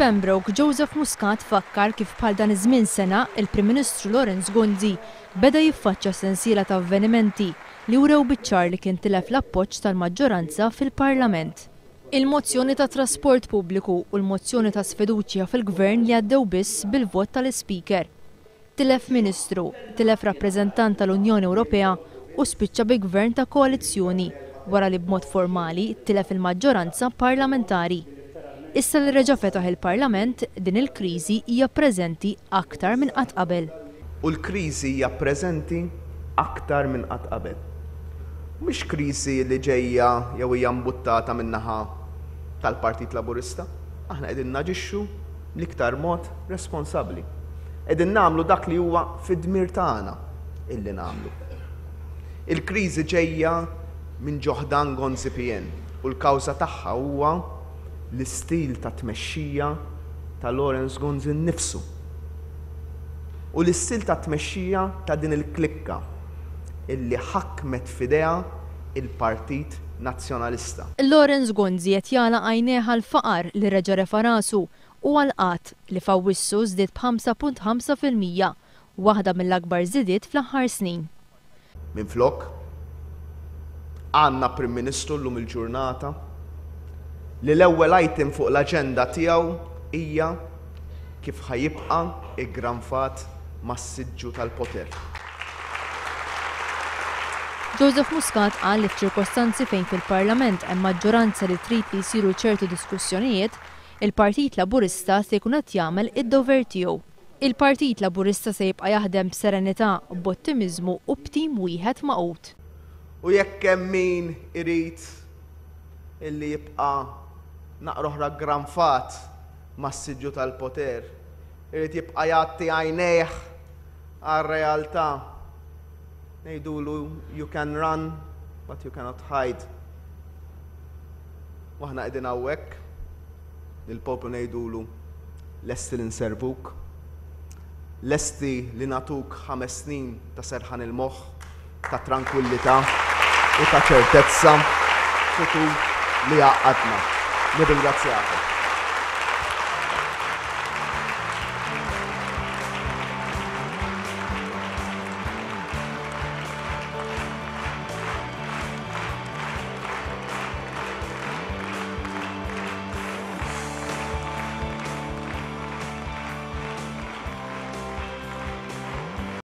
F'Pembroke, Joseph Muscat fakkar kif bħal dan iż-żmien sena, il-Prim Ministru Lawrence Gonzi beda jiffaċċja sensiela ta' avvenimenti li wrew biċ-ċar li kien tilef l-appoġġ tal-maġġoranza fil-Parlament. Il-mozzjoni tat-trasport pubbliku u l-mozzjoni ta' sfiduċja fil-Gvern li għaddew biss bil-vot tal-Ispeaker. Tilef Ministru, tilef rappreżentant tal-Unjoni Ewropea u spiċċa bi Gvern ta' koalizzjoni wara li b'mod formali tilef il-maġġoranza parlamentari. Issa li reġa' fetaħ il-Parlament, din il-kriżi hija preżenti aktar minn qatt qabel. U l-kriżi hija preżenti aktar minn qatt qabel. Mhix kriżi li ġejja jew hija mbuttata min-naħa tal-Partit Laburista. Aħna qegħdin naġixxu bl-iktar mod responsabbli. Qegħdin nagħmlu dak li huwa fid-dmir tagħna illi nagħmlu. Il-kriżi ġejja minn ġo ħdan Gonzi PN u l-kawża tagħha huwa l-istil ta' tmexxija ta' Lawrence Gonzi nnifsu u l-istil ta' tmexxija ta' din il-klikka illi ħakmet f'idejha il-Partit Nazzjonalista. Lawrence Gonzi qed jagħlaq għajnejh għall-faqar li reġa' refa' rasu u għall-qgħad li f'Awwissu żdied b'5.5%, waħda mill-akbar żidiet fl-aħħar snin. Minflok, għandna Prim Ministru llum il-ġurnata li l-ewwel item fuq l-aġenda tiegħu hija kif ħa jibqa' iggranfat mas-siġġu tal-poter. Joseph Muscat qal li f'ċirkostanzi fejn fil-Parlament hemm maġġoranza li trid li jsiru ċertu diskussjonijiet, il-Partit Laburista se jkun qed jagħmel id-dover tiegħu. Il-Partit Laburista se jibqa' jaħdem b'serenità, b'ottimiżmu u b'tim wieħed magħqud. U jekk hemm min irid illi jibqa' naqra oħra ggranfat mas-siġġu tal-poter, irid jibqa' jgħatti għajnejh għar-realtà, ngħidulu you can run but you cannot hide. U aħna qegħdin hawnhekk lill-poplu ngħidulu lesti li nservuk, lesti li nagħtuk ħames snin ta' serħan il-moħħ, ta' trankwillità u ta' ċertezza futur li jgħaqqadna. Nirringrazzjakom.